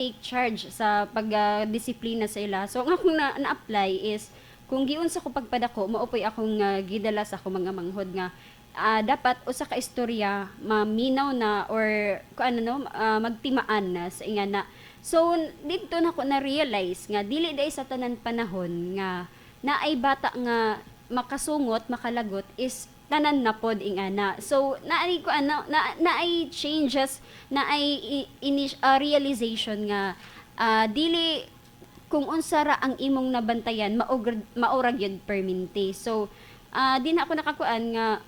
Take charge sa pagdisiplina sa ila. So ang akong na-apply is kung giunsa ko pagpadako, mao po'y akong gidala sa akong mga manghod nga dapat usa ka istorya maminaw na or kung ano no, magtimaan na sa ingana. So didto na ko na-realize nga dili diay sa tanan panahon nga naay bata nga makasungot, makalagot is tanan na pod ingana. So naay ko ano na naay changes, naay realization nga dili kung unsa ra ang imong nabantayan mao ra gyud perminti. So di na ako nakakuan nga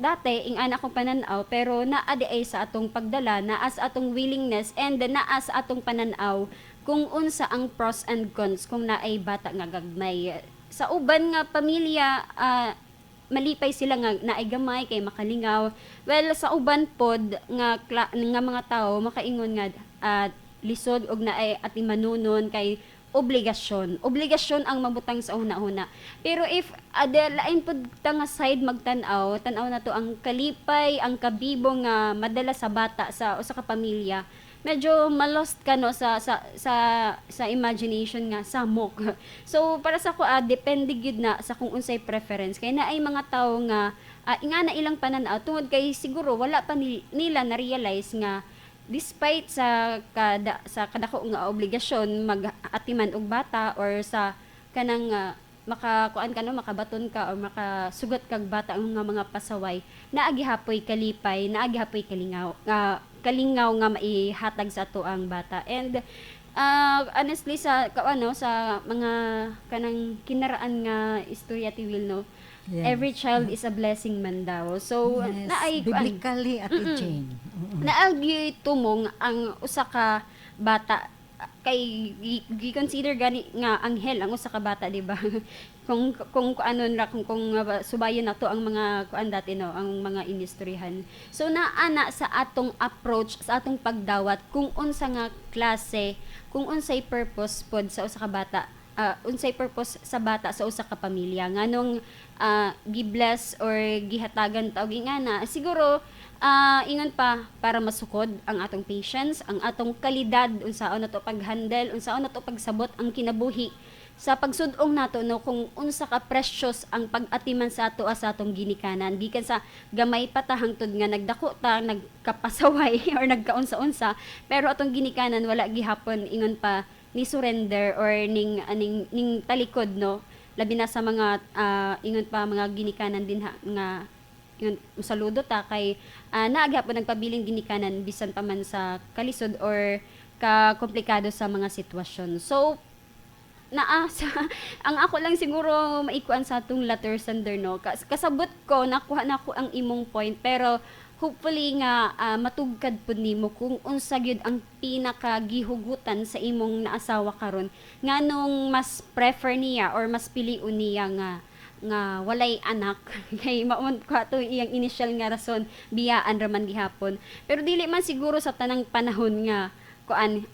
dati ing-ana akong pananaw, pero naa diay sa atong pagdala, naa sa atong willingness and naa sa atong pananaw kung unsa ang pros and cons kung naay bata nga gagmay. Sa uban nga pamilya, malipay sila nga naay gamay kay makalingaw. Well, sa uban pod nga mga tawo makaingon nga lisod og naay atimanunon kay obligasyon. Obligasyon ang mabutang sa una-una. Pero if lain pod ta nga side magtan-aw, tan-aw na to ang kalipay, ang kabibo nga madala sa bata sa usa ka pamilya. Medyo malost ka no sa imagination nga samok. So para sa ko, depende gyud na sa kung unsay preference kay naay mga tawo nga ingana ilang pananaw tungod kay siguro wala pa nila na realize nga despite sa kadako nga obligasyon mag-atiman og bata or sa kanang makakuan ka no, makabaton ka or makasugot kag bata nga mga pasaway, naa gihapoy kalipay, naa gihapoy kalingaw nga kalingaw nga maihatag sa ato ang bata. And honestly, sa ano, sa mga kanang kinaraan nga istorya ti Will no, every child is a blessing man daw. So naay kuan Biblically, Ate Jane. Naay tumong ang usa ka bata kay gi-consider gani nga anghel ang usa ka bata, di ba? Kung ano ra kung subayon nato ang mga kuan dati no, ang mga inistoryahan. So naa na sa atong approach, sa atong pagdawat kung unsa nga klase, kung unsay purpose pod sa usa ka bata, unsay purpose sa bata sa usa ka pamilya, nganong gi-bless or gihatagan ta og ingana. Siguro ingon pa para masukod ang atong patience, ang atong kalidad unsaon nato pag-handle, unsaon nato pagsabot ang kinabuhi sa pagsud-ong nato no, kung unsa ka precious ang pag-atiman sa ato sa atong ginikanan gikan sa gamay pa ta hangtod nga nagdako ta, nagkapasaway or nagkaunsa-unsa, pero atong ginikanan wala gihapon ingon pa ni surrender or ning aning ning talikod no, labi na sa mga ingon pa mga ginikanan din ha, nga yun saludo ta kay naa gihapon nagpabiling ginikanan bisan pa man sa kalisod or ka komplikado sa mga sitwasyon. So naa sa ang ako lang siguro maikuan sa atong letter sender no, kasabot ko, nakuha na ko ang imong point, pero hopefully nga matugkad pud nimo kung unsa gyud ang pinaka gihugutan sa imong naasawa karon, nganong mas prefer niya or mas piliun niya nga nga walay anak, kay mao man ko ato iyang initial nga rason, biyaan ra man gihapon. Pero dili man siguro sa tanang panahon nga kuan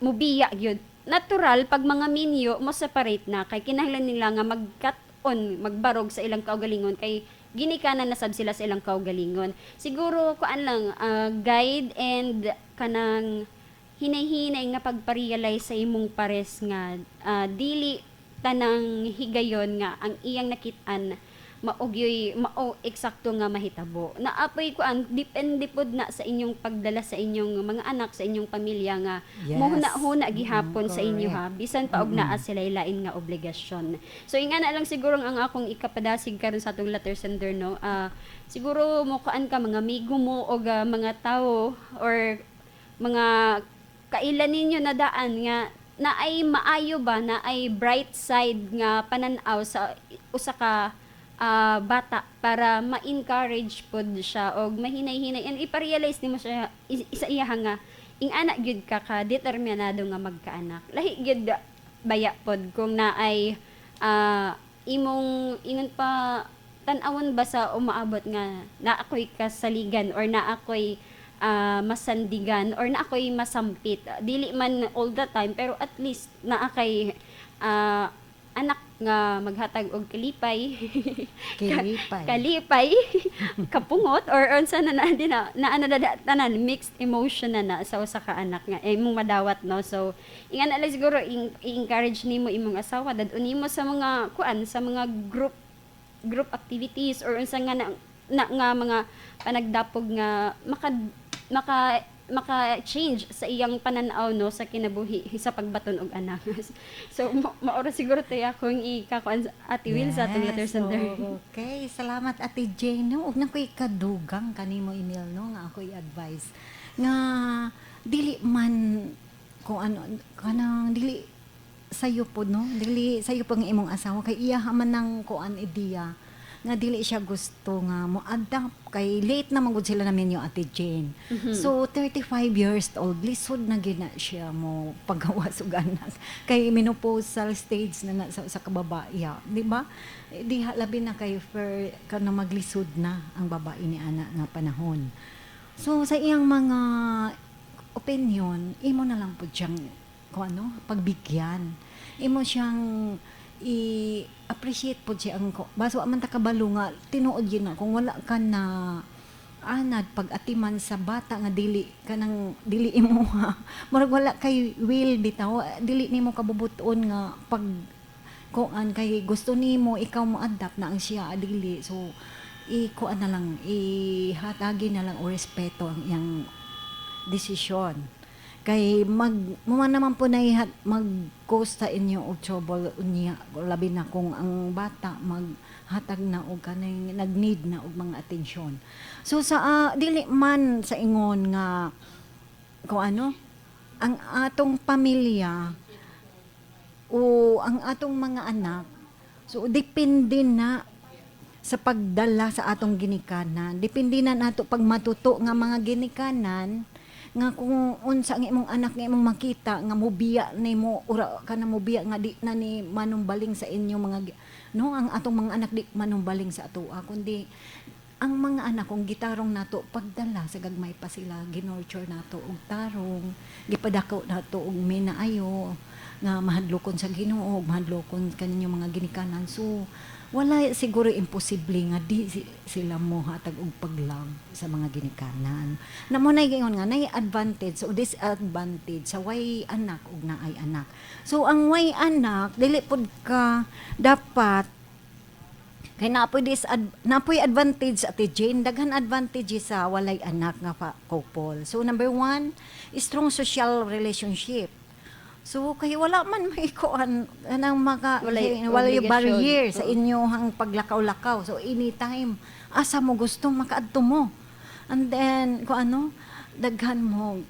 mubiya gyud. Natural pag mga minyo mo separate na kay kinahanglan nila nga mag-cut on, magbarog sa ilang kaugalingon kay ginikanan na sab sila sa ilang kaugalingon. Siguro kuan lang, guide and kanang hinay-hinay nga pagpa-realize sa imong pares nga dili tanang higayon nga ang iyang nakit-an mao gyoy mao eksakto nga mahitabo. Naa poy kuan, depende pod na sa inyong pagdala sa inyong mga anak, sa inyong pamilya nga mohuna-huna gihapon sa inyo ha, bisan pa og naa sila lain nga obligasyon. So ingana lang siguro ang akong ikapadasig karon sa atong letter sender no. Siguro mo kuan ka, mga amigo mo og mga tawo or mga kailan ninyo na daan nga naay maayo ba, naay bright side nga panan-aw sa usa ka bata para ma-encourage pod siya og mahinay-hinay and ipa-realize nimo siya isa iya nga ing-ana gyud ka ka determinado nga magkaanak. Lahi gyud baya pod kung naay imong ingon pa tan-awon ba sa umaabot nga naa ko'y kasaligan or naa ko'y masandigan or naa ko'y masampit, dili man all the time pero at least naa kay anak. Nga maghatag og kalipay. Kilipay. Kalipay, kapungot or unsa na na di na na ano na tanan mixed emotion na na sa usa ka anak nga imong madawat, no? So ingan na lang siguro i-encourage nimo imong asawa, dad-on nimo sa mga kuan, sa mga group group activities or unsa nga na nga mga panagdapog nga maka maka maka change sa iyang pananaw, no, sa kinabuhi sa pagbaton og anak. So mao ra siguro tay akong ikakuan, Ate Will, sa atong letter sender. Okay, salamat, Ate Jane. No, ug na ko'y kadugang kanimo, Emil, no, nga ako i-advise nga dili man kung ano kanang dili sayo po, no, dili sayo pang imong asawa kay iya man ng kuan ideya nga dili siya gusto nga mo adapt kay late na man gud sila namin yung Ate Jane. So 35 years old, lisod na gina siya mo pagawas og anak kay menopausal stage na na sa kababae, di ba? Di labi na kay fer kana maglisod na ang babae ni ana nga panahon. So sa iyang mga opinion, imo na lang pud siyang kung ano, pagbigyan. Imo siyang i-appreciate pud siya ang basta wa man ta kabalo nga tinuod yun na kung wala ka na anad pag-atiman sa bata nga dili kanang dili imo, murag wala kay will bitaw, dili nimo kabubuton nga pag kuan kay gusto nimo ikaw mo adapt na ang siya dili. So i kuan na lang, ihatagi na lang o respeto ang iyang desisyon kay mag mo man naman po na mag cause sa inyo og trouble unya, labi na kung ang bata maghatag na og kaning nag-need na og mga atensyon. So sa dili man sa ingon nga kung ano ang atong pamilya o ang atong mga anak, so depende na sa pagdala sa atong ginikanan. Depende na nato pag matuto nga mga ginikanan nga kung unsa ang imong anak nga imong makita nga mobiya nimo, ura ka na mobiya nga di na ni manumbaling sa inyo mga no, ang atong mga anak di manumbaling sa atoa, kundi ang mga anak kung gitarong nato pagdala sa gagmay pa sila, ginurture nato og tarong, gipadako nato og minaayo nga mahadlokon sa Ginoo, mahadlokon kaninyo mga ginikanan. So wala siguro imposible nga di sila mo hatag og pag-love sa mga ginikanan. Na mo na ingon nga nay advantage o disadvantage sa way anak ug naay anak. So ang way anak dili pud ka dapat kay napoy napoy advantage, Ate Jane, daghan advantages sa walay anak nga couple. So number one, strong social relationship. So kay wala man may kuan anang maka Walay walay obligasyon. Barrier sa inyong paglakaw-lakaw. So anytime asa mo gusto makaadto mo. And then kung ano, daghan mo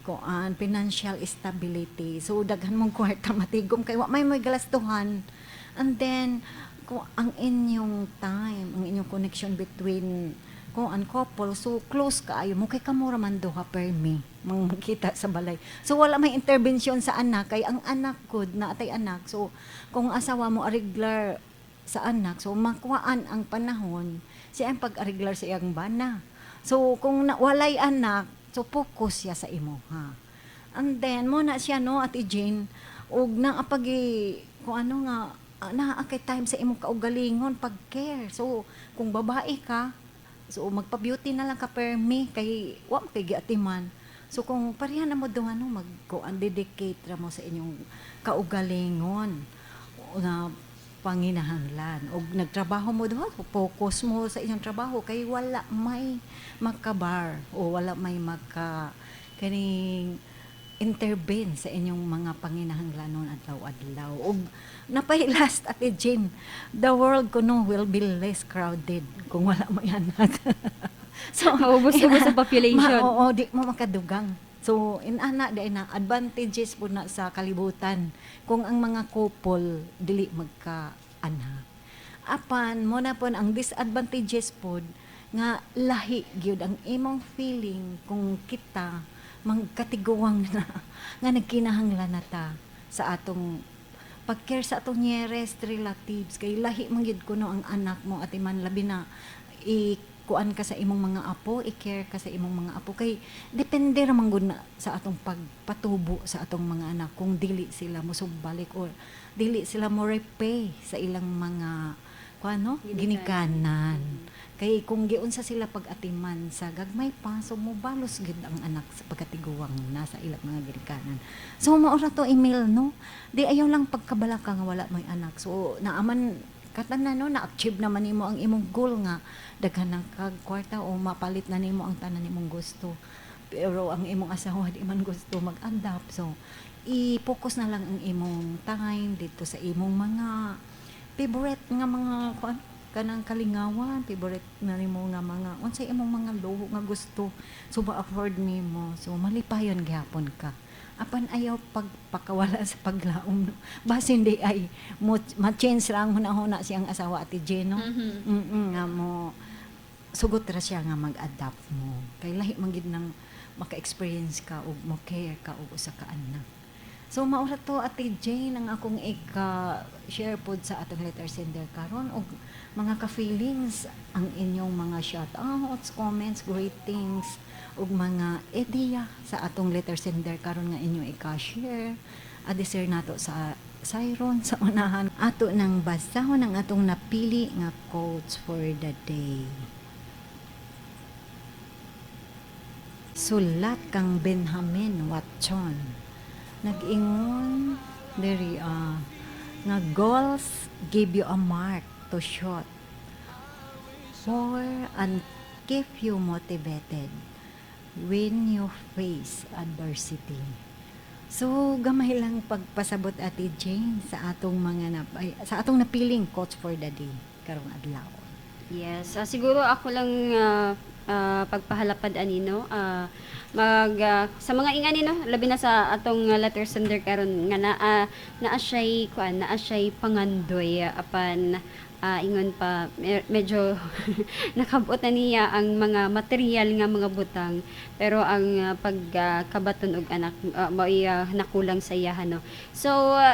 kuan financial stability. So daghan mong kwarta matigom kay wa may galastuhan. And then kung ang inyong time, ang inyong connection between kuan couple, so close kaayo mo kay kamo ra man duha permi mang makita sa balay. So wala may intervention sa anak kay ang anak gud na atay anak. So kung asawa mo ariglar sa anak, so makuhaan ang panahon siya ang pag-ariglar sa iyang bana. So kung na, walay anak, so focus siya sa imo ha. And then mo na siya, no, Ate Jane, ug naa pagi kung ano nga naa kay time sa imong kaugalingon pag-care. So kung babae ka, so magpa-beauty na lang ka permi kay wa man kay giatiman. So kung pareha na mo duha, no, mag kuan dedicate ra mo sa inyong kaugalingon nga panginahanglan. Og nagtrabaho mo duha, focus mo sa inyong trabaho kay wala may makabar o wala may maka kaning intervene sa inyong mga panginahanglanon adlaw-adlaw. Ug napay last, Ate Jane, the world kuno will be less crowded kung wala may anak. So Maubos-ubos ang population. Oo, di mo makadugang. So, inana di na advantages po na sa kalibutan kung ang mga couple dili magka-anak. Apan mo na pud ang disadvantages pod nga lahi gyud ang imong feeling kung kita magkatiguang na nga nagkinahanglan na ta sa atong pag-care sa atong nearest relatives kay lahi man gyud kuno ang anak mo, ati man, labi na i kuan ka sa imong mga apo, i-care ka sa imong mga apo kay depende ra man gud na sa atong pagpatubo sa atong mga anak kung dili sila mosumbalik or dili sila mo repay sa ilang mga kuan, no, Ginikanan. ginikanan. Kay kung giunsa sila pag-atiman sa gagmay pa, so mobalos gid ang anak sa pagkatiguang na sa ilang mga ginikanan. So mao ra to, Emil, no. Di ayaw lang pagkabalaka nga wala mo'y anak. So naaman katanan, no, na-achieve naman nimo ang imong goal nga daghan ng kag kwarta o mapalit na nimo ang tanan nimong gusto. Pero ang imong asawa di man gusto mag-adapt. So i-focus na lang ang imong time dito sa imong mga favorite nga mga kuan, kanang kalingawan, favorite na nimo nga mga unsay imong mga luho nga gusto, so ma-afford nimo, so malipayon gihapon ka. Apan ayaw pagpakawala sa paglaom, no? Basin di ay mo ma-change ra ang hunahuna siyang asawa, Ate Jen, no? Nga mo sugot ra siya nga mag-adapt mo kay lahi man gid nang maka-experience ka ug mo care ka og usa ka anak. So mao ra to, Ate Jane, ang akong ika-share pod sa atong letter sender karon. Og mga ka-feelings, ang inyong mga shout-outs, comments, greetings ug mga ideya sa atong letter sender karon nga inyong ika-share, adi-share nato sa Siron sa unahan. Ato nang basahon ang atong napili nga quotes for the day. Sulat kang Benjamin Watson. Nag-ingon diri nga goals give you a mark to shoot for and keep you motivated when you face adversity. So gamay lang pagpasabot, Ate Jane, sa atong mga ay, sa atong napiling quotes for the day karong adlaw. Yes, siguro ako lang pagpahalapad ani, no. Mag sa mga ingani, no, labi na sa atong letter sender karon nga naa naa siya'y kuan, naa siya'y pangandoy, apan ingon pa medyo nakabuot na niya ang mga material nga mga butang, pero ang pagkabaton og anak mao'y nakulang sa iyaha, no. So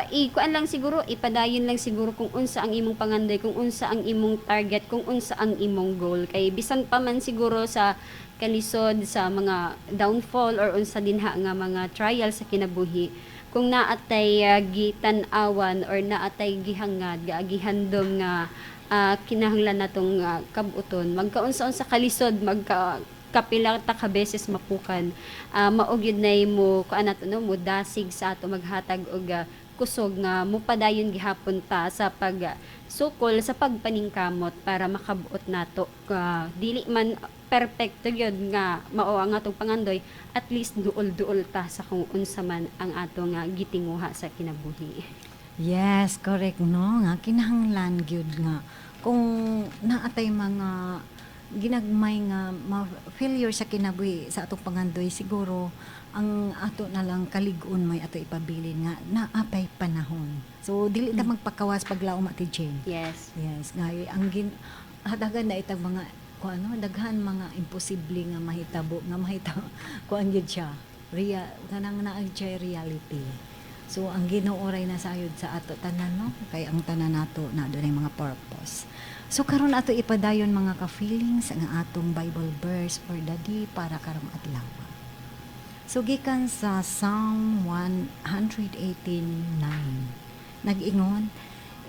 ikuan lang siguro, ipadayon lang siguro kung unsa ang imong pangandoy, kung unsa ang imong target, kung unsa ang imong goal, kay bisan pa man siguro sa kalisod, sa mga downfall or unsa dinha nga mga trial sa kinabuhi, kung naatay gitan-awan or naatay gihangad, gihandom nga kinahanglan natong kabuton, magkaunsa-unsa kalisod, magka kapila ta ka beses mapukan, mao gyud nay mo kuan nato, no, mo dasig sa ato, maghatag og kusog nga mopadayon gihapon ta sa pag sukol sa pagpaningkamot para makabuot nato. Dili man perpekto gyud nga mao ang atong pangandoy, at least duol-duol ta sa kung unsa man ang atong gitinguha sa kinabuhi. Yes, correct, no, nga kinahanglan gyud nga kung naatay mga ginagmay nga ma-failure sa kinabuhi sa atong pangandoy, siguro ang ato na lang kalig-on may ato ipabilin nga naapay panahon. So dili ta magpakawas paglaom, Ate Jane. Yes. Yes, nga ang gin hatagan na itag mga kung ano, daghan mga imposible nga mahitabo kuan gyud siya. Real kanang naa siya reality. So ang Ginoo ray nasayod sa ato tanan, no, kay ang tanan nato na dunay mga purpose. So karon ato ipadayon, mga ka-feelings, ang atong Bible verse for the day para karong adlaw. So gikan sa Psalm 118:9. Nag-ingon,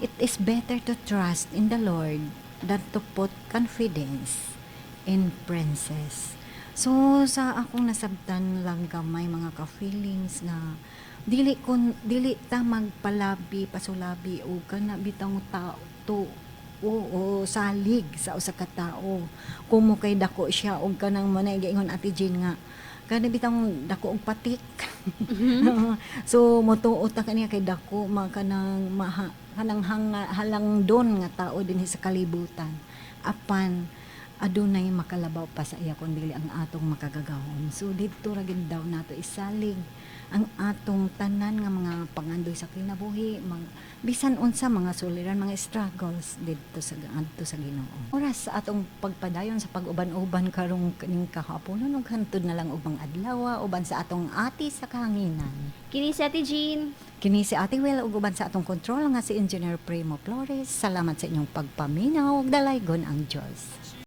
"It is better to trust in the Lord than to put confidence in princes." So sa akong nasabtan lang gamay, mga ka-feelings, nga dili kun dili ta magpalabi pasulabi o kana bitang tao to o, salig sa usa ka tao kumo kay dako siya og kanang mo na giingon, Ate Jane, nga kana bitang dako og patik. So motuo ta kaniya kay dako ma kanang maha, kanang hanga, halangdon nga tao dinhi sa kalibutan, apan adunay makalabaw pa sa iya kun dili ang atong makagagahom. So didto ra gid daw nato isalig ang atong tanan nga mga pangandoy sa kinabuhi, bisan unsa mga suliran, mga struggles didto sa adto sa Ginoo. Oras sa atong pagpadayon sa pag-uban-uban karong kaning kahaponon ug hantod na lang ubang adlaw uban sa atong ati sa kahanginan. Kini si Ate Jean. Kini si Ate Will ug uban sa atong control nga si Engineer Primo Flores. Salamat sa inyong pagpaminaw ug dalaygon ang Dios.